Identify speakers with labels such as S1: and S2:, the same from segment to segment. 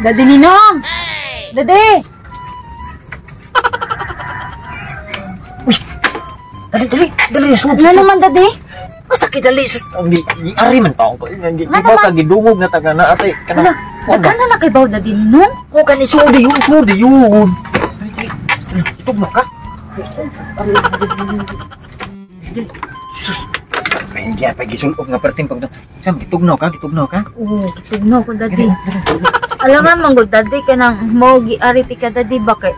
S1: Daddy Ninong! Daddy!
S2: Uy! Dali, dali! Dali, sud!
S1: Ano naman, Daddy?
S2: Masakit, dali! Sus! Ari man pa ako. Di
S1: Ano
S2: ba
S1: man?
S2: ka gidungog na taga na ate?
S1: Wala, daghan na kay baw, Daddy Ninong?
S2: O gani, sudi yun! Sudi yun! Itugno ka? Sus! Ay, hindi pa gisulob nga perting pag... Sam, gitugnaw ka? Gitugnaw ka?
S1: Oo, gitugnaw ko, Daddy. Alam nga, manggod, Daddy, kanang mo giari ti ka, Daddy, ba kay...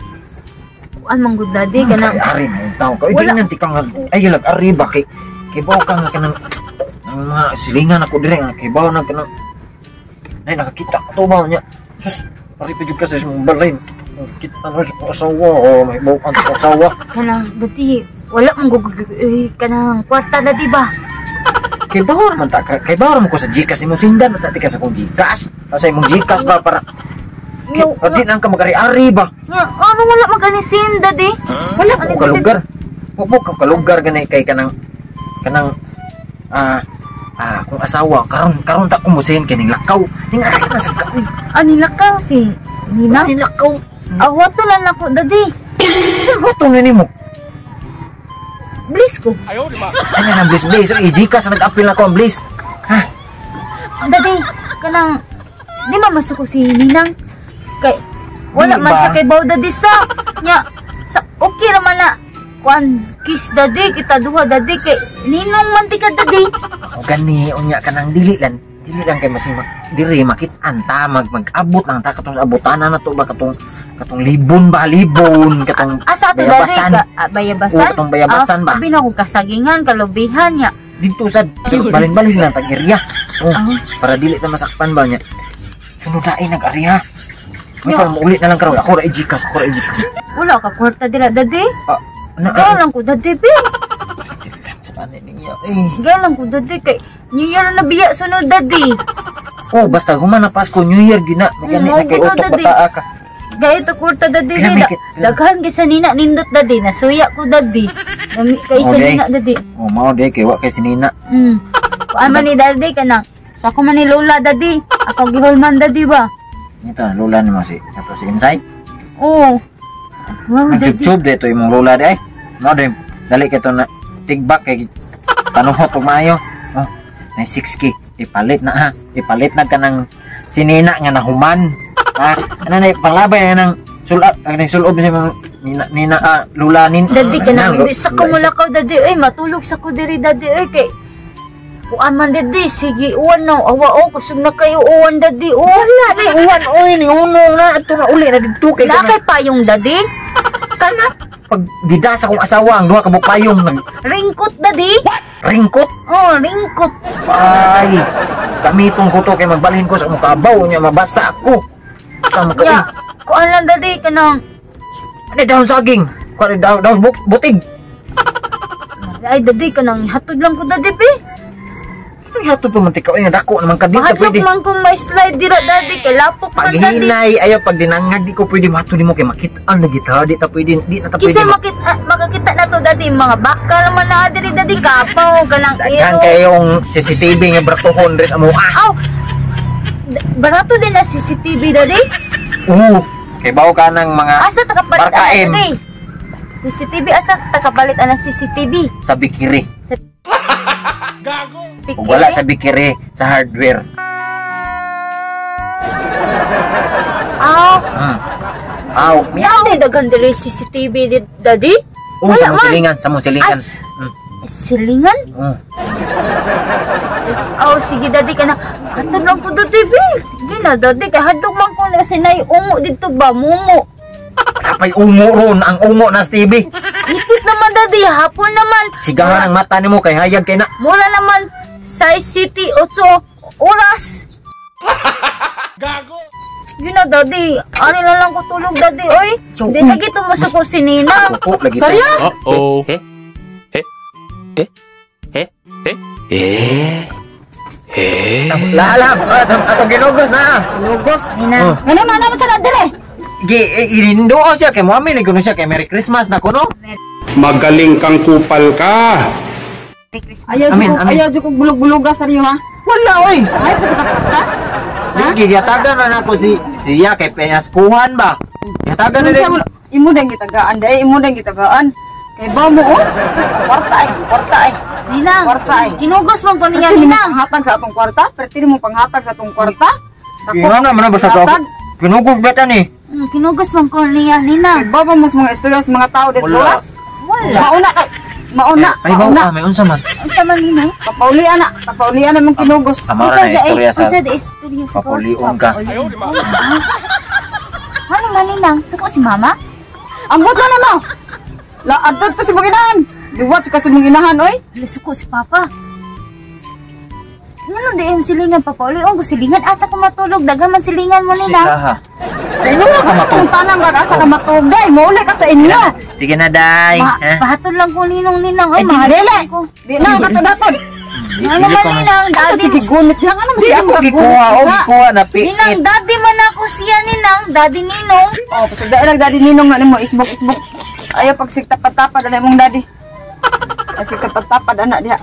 S1: Kuan, manggod, Daddy, kanang...
S2: Ay, ari na yung tao ka. Ay,
S1: Wala.
S2: di nanti ka nga. Ay, lag, ari ba? Kay, kay baw ka nga kanang... Ang mga silingan ako dire nga. Kay baw na kanang... Ay, nakakita ko to ba niya. Sus, ari pa jud ka sa imong balay. Kita na sa akong asawa. Oh, may baw ka sa asawa.
S1: Kanang, Daddy, wala manggod, eh, kanang kwarta, Daddy, ba?
S2: Kay baw naman ta. Kay baw naman ko sa Gcash. Imong sindan, ta ka sa akong Gcash. Sa imong Gcash ba para... Kay,
S1: Yo,
S2: di nang ka magari-ari ba?
S1: Nga, ano wala maganisin, Daddy?
S2: Wala ko kalugar. Wa mo ka kalugar gani kay kanang kanang kung asawa karon karon ta kumusin kining lakaw. Ning ari na sa kaon.
S1: Ani lakaw si Nina?
S2: Ani lakaw.
S1: Awa to lang nako, Daddy.
S2: Wato ni nimo.
S1: Bliss ko.
S2: Ano nang bliss bliss? Oy, Gcash nag-apil na ko ang bliss. Ha?
S1: Daddy, kanang di man masuko si Ninang. Kay wala
S2: Di
S1: man
S2: ba?
S1: siya kay baw, Daddy, sa. Nya sa okay ra man na kuan kiss, Daddy, kita duha, Daddy, kay ninong man ti ka, Daddy.
S2: O gani unya kanang dili lang kay masima diri makit-an ta mag mag-abot lang ta katong sa abotanan na to ba katong katong libon ba libon katong
S1: Asa to, Daddy?
S2: bayabasan.
S1: Ka, bayabasan?
S2: Oo, katong bayabasan ba?
S1: Abi na ko kasagingan, kalubihan nya.
S2: Dito sa balin-balin lang tag area. Oh,
S1: Ah.
S2: para dili ta masakpan ba niya. Sunod na nag-area. May
S1: Ya.
S2: parang maulit na lang karon. Ako ra i-Gcash, ako ra i-Gcash.
S1: Wala ka kwarta dira, Daddy.
S2: Na
S1: Gaya lang ko, Daddy, be.
S2: sa tanin niya. Eh.
S1: Gaya lang ko, Daddy, kay New Year na biya sunod, Daddy.
S2: Oh, basta human na Pasko, New Year gina. May gani
S1: Mm,
S2: na kay
S1: okay to,
S2: utok
S1: Daddy.
S2: bataa ka.
S1: Gaya to kwarta, Daddy.
S2: Kailan
S1: Dila.
S2: may
S1: Daghan kay sa nina nindot, Daddy. Nasuya ko, Daddy. Nami kay sa
S2: Okay.
S1: nina, Daddy.
S2: Oh, mao di kay wa kay sinina.
S1: Kuan man ni Daddy kanang. Sa ako man ni Lola, Daddy. Ako gihulman, Daddy ba?
S2: Ito, lola ni mo si ato si Insay.
S1: Oo. Wow, Daddy.
S2: Nagtube dito imong lola di ay. Mao di dali kay to na tigbak kay panuhot og maayo. Oh, may 6K ipalit na ha. Ipalit na kanang sinina nga nahuman. Ha? Ano na panglabay na nang sulab, ang sulob sa imong nina, nina lula nin.
S1: Daddy kanang
S2: Nang,
S1: di sa ko mulakaw, Daddy. Oy, matulog sa ko diri, Daddy. Oy, kay kuan man, Daddy. Sige, uwan na. Awa, oh, kusog na kayo uwan, Daddy. Oh.
S2: Wala na uwan oy ni unong na ato na uli na didto kay
S1: Na
S2: kanang
S1: kay payong, Daddy.
S2: kana pag dida sa kong asawa ang duha ka payong nag
S1: Ringkot, Daddy.
S2: ringkot.
S1: Oh, ringkot.
S2: Ay, gamiton ko to kay magbalhin ko sa akong kabaw nya mabasa ako. Sa mga
S1: Ya, kuan lang, Daddy, kanang
S2: ano dahon saging? Kuan dahon dahon butig.
S1: Ay, Daddy, kanang hatod lang ko, Daddy, be.
S2: Ay, hatod pa man tika oy nga dako naman ka dito
S1: Mahadlok
S2: pwede.
S1: man kung may slide dira, Daddy, kay lapok man, Daddy.
S2: Paghinay ayaw pag dinangag di ko pwede mato nimo kay makit-an lagi ta di ta pwede di na ta pwede.
S1: Kisa makita, makakita na to, Daddy, mga baka naman na diri, Daddy, kapaw, kanang
S2: Daghan
S1: iro.
S2: kayong CCTV nga bratohon rin amo ah.
S1: Aw, barato din na CCTV, Daddy.
S2: Oo. Kay bawo ka ng mga
S1: Asa takapalit
S2: Barka
S1: ana,
S2: M.
S1: Daddy? CCTV, asa takapalit ana CCTV?
S2: Sa Bikiri.
S1: Sa
S2: Kung wala sa Bikiri, sa hardware.
S1: Aw.
S2: Aw,
S1: Meow. Daddy, daghan diri CCTV, Daddy.
S2: Oo,
S1: Wala
S2: sa mong
S1: man.
S2: silingan, sa mong silingan.
S1: Silingan?
S2: Oo.
S1: Aw, sige, Daddy, kana. Hatod lang ko, Daddy, be. Gina, Daddy, kay hadlok man ko na sinay ungo dito ba, mumo.
S2: Wala pa'y ungo ron, ang ungo na sa TV.
S1: Itit naman, Daddy, hapon naman.
S2: Sigahan ang mata nimo kay hayag kay na.
S1: Mura naman, Size City, 8 oras. Gago! Gina, Daddy, ani na lang ko tulog, Daddy, oy. Di na gito mo sa ko si Ninang.
S2: Opo, lagi.
S1: Sarya?
S3: Uh-oh. Eh? Eh? Eh? Eh? Eh? Eh? Eh?
S2: Laalam, atong ginugos na.
S1: Lugos, Ninang.
S2: Oh.
S1: Ano na naman sa dire?
S2: Gi inindo siya kay mo amin kuno siya kay Merry Christmas na kuno.
S4: Magaling kang kupal ka.
S5: Ayaw
S2: Amin,
S5: jud ko,
S2: amin.
S5: ayaw jud ko bulog-buluga sa ha.
S2: Wala oy.
S5: Ay kasi kakata.
S2: Di gihatagan na nako si siya kay pinaskuhan ba. Gihatagan na
S5: Unsa
S2: din.
S5: mo imo dang gitagaan dai, imo dang gitagaan. Kay ba mo oh? Sus, ang kwarta ay, ang kwarta ay.
S1: Ninang,
S5: Kwarta ay.
S1: kinugos man ko niya,
S5: Perti mo
S1: Ninang.
S5: panghatag sa atong kwarta? Perti mo panghatag sa atong kwarta? Dako,
S2: Ingon na man na basta
S5: hatag.
S2: Kinugos ba ta ni?
S1: Kinugos man ko niya, Ninang.
S5: Kay ba mo mas mga istorya sa mga tao des
S2: Wala.
S5: gawas?
S1: Wala.
S5: Mauna kay mauna,
S2: Ay ba
S5: mauna.
S2: ka may unsa man?
S1: Unsa man, Ninang?
S5: Papaulian na, papaulian na mong kinugos.
S2: Amara na istorya sa
S1: Unsa di istorya sa
S2: Papulion ka.
S1: Papulion. Ano man, Ninang? Suko si Mama?
S5: Ambot lang na mo. La adto to si mong inahan. Liwat ka sa mong inahan oy.
S1: Hala, suko si Papa. Ano di yung silingan, Papulion ko silingan. Asa ko matulog? Daghan man silingan mo, Ninang.
S2: Sila ha. Sa inyo ka matulog.
S5: Kung tanang ba asa ka matuog day, mauli ka sa inyo.
S2: Sige na day.
S1: Ma
S2: Ha?
S1: pahatol lang ko, Ninong, Ninang. Ay,
S5: Ay,
S1: mahal
S5: dili.
S1: ko.
S5: Di na kato-daton.
S1: Ano man, Ninang?
S5: Asa
S1: Daddy,
S5: sige gunit lang ano
S2: Di ako gikuha o gikuha na piit.
S1: Ninang, daddy man ako siya, Ninang. Daddy Ninong.
S5: Oh, pasagdae lang daddy ninong na nimo isbok isbok. Ayaw pagsigtapad-tapad ana imong daddy. Pagsigtapad-tapad ana diha.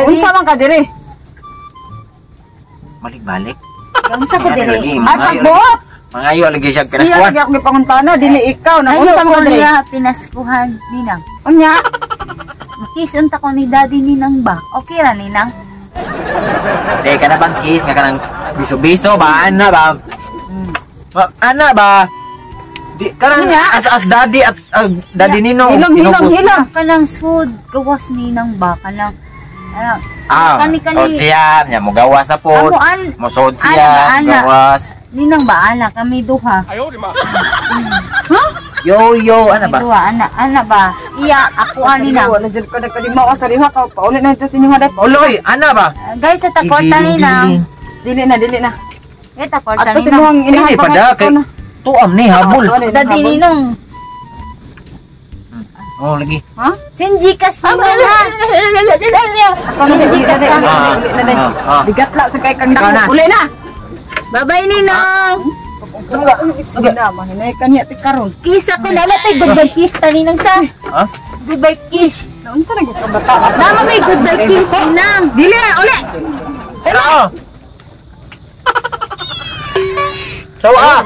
S5: Unsa man ka diri?
S2: Balik-balik.
S1: Unsa ko
S2: Ayan,
S1: diri?
S2: lagi.
S5: Ay
S2: Mangayo
S5: pagbuot.
S2: Mangayo lagi siya
S5: Siya
S2: pinaskuhan.
S5: lagi ako gipangutana dili ikaw na
S1: Ayaw
S5: unsa man
S1: ko
S5: ka diri?
S1: niya pinaskuhan, Ninang.
S5: Unya,
S1: Kiss unta ko ni Daddy Ninang ba? Okay ra, Ninang?
S2: Di ka na bang kiss nga kanang biso-biso ba ana ba? Ba ana ba? Di kanang
S5: Unya.
S2: as daddy at daddy nino.
S5: hilom hilom hilom.
S1: Kanang sud, gawas Ninang ba? Kanang, ah,
S2: Ah,
S1: kani kani.
S2: sod siya, nya mo gawas na po.
S1: Amo an,
S2: Mo sod
S1: Ana
S2: siya,
S1: ba, ana?
S2: gawas.
S1: Ninang ba ana kami duha?
S2: Yo yo ana
S1: Kami
S2: ba?
S1: duha ana, ana ba? Iya, ako ani nang.
S5: Wala jud ko nagkalimaw sa riha ka pauli na ito sa inyo day.
S2: Uloy, ana ba?
S1: Guys, sa takwarta Ninang.
S5: Dili na dili na.
S1: Guys, takwarta
S5: Adto sa
S1: Ninang.
S5: imong inahan
S2: Hindi pa da kay tuam ni habol.
S1: Daddy Ninong.
S2: Oh lagi.
S5: Ha?
S1: Sinji ka siya ha. Sinji ka siya.
S2: Ah, ah, ah.
S5: Bigat la sa kay kang
S2: Ikaw na.
S5: dako. Uli na.
S1: Bye-bye Ninong.
S2: Sumuga.
S5: Sige na, mahinay ka niya ti karon.
S1: Kiss ako na tay goodbye kiss ta Ninang sa.
S2: Ha?
S1: Goodbye kiss.
S5: Naunsa na gyud ka bata?
S1: Nama may goodbye kiss Ninang.
S5: Dili na uli.
S2: Pero ah. So ah.